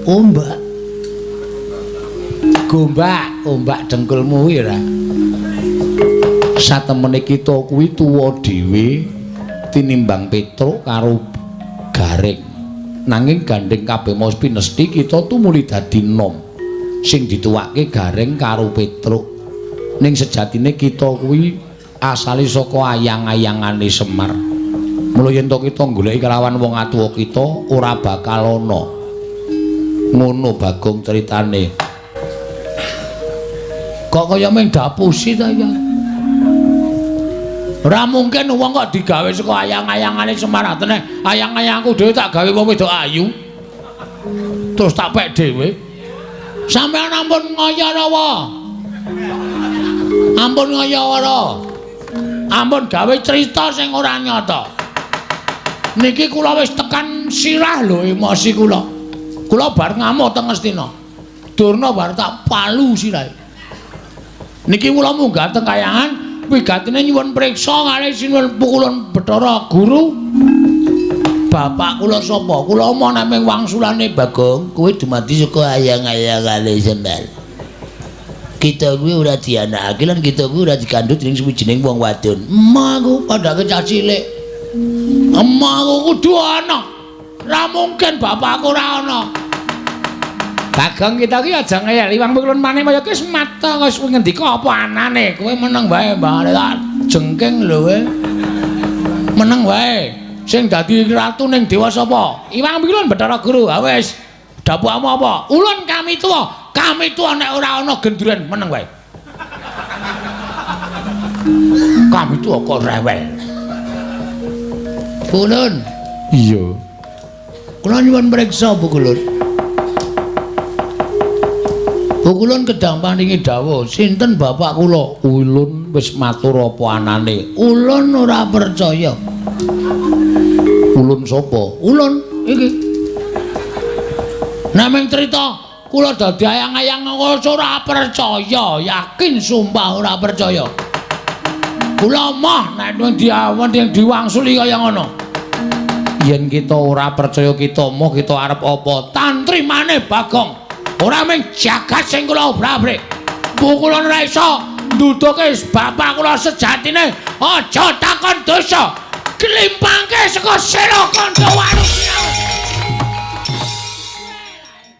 Ombak. Gombak, ombak dengkulmu kuwi ora. Satemene kita kuwi tuwa dhewe tinimbang Petruk karo Gareng. Nanging gandeng kabeh mau pinesti kita tumuli dadi nom. Sing dituwake Gareng karo Petruk. Ning sejatine kita kuwi asale saka ayang-ayangane Semar. Mula yen to kita goleki kelawan wong atuwa kita ora bakal ana. Ngono Bagong ceritane. Kok kaya mung dapusi ta ya? Ora mungkin wong kok digawe saka ayang-ayangane Semar. Atene ayang-ayangku dhewe tak gawe wong wedok ayu. Terus tak pek dhewe. Sampeyan ampun ngaya rawa. Ampun ngaya ora. Ampun gawe cerita sing ora nyata. Niki kula wis tekan sirah lho emosi kula. Kula bar ngamuk teng Ngastina. Durna bar tak palu sirahe. Niki kula munggah teng kayangan wigatine nyuwun priksa kalih sinuwun pukulun Bathara Guru. Bapak kula sapa? Kula omong nek wangsulane Bagong, kuwi dumadi saka ayang-ayangane Semar. Kita kuwi ora dianakake lan kita kuwi ora dikandhut dening suwijining wong wadon. Emah aku padake cah cilik. Emah aku kudu ana. Ora mungkin bapakku ora ana. Bagong kita ki aja ngeyel Iwang Pukulun Manikmaya ki wis mata wis ngendika apa anane. Kowe meneng wae Mbah, tak jengking lho kowe. Meneng wae. Sing dadi ratu ning dewa sapa? Iwang Pukulun Bathara Guru. Ha wis. Dapukmu apa? Ulun kami tuwa. Kami tuwa nek ora ana genduren meneng wae. Kami tuwa kok rewel. Kulun. Iya. Kula nyuwun priksa Bu Kulun. Bu Kulun kedang paringi dawuh, sinten bapak kula? Ulun wis matur apa anane. Ulun ora percaya. Ulun sapa? Ulun iki. Naming cerita kula dadi ayang-ayang ora percaya, yakin sumpah ora percaya. Kula moh nek diawan diwangsuli kaya ngono. Yen kita ora percaya kita moh kita arep apa? Tantri maneh Bagong. Ora mung jagat sing kula obrak-abrik. Pukulan ora iso nduduke bapak kula sejatine. Aja takon dosa. Klimpangke saka sela kandha waru.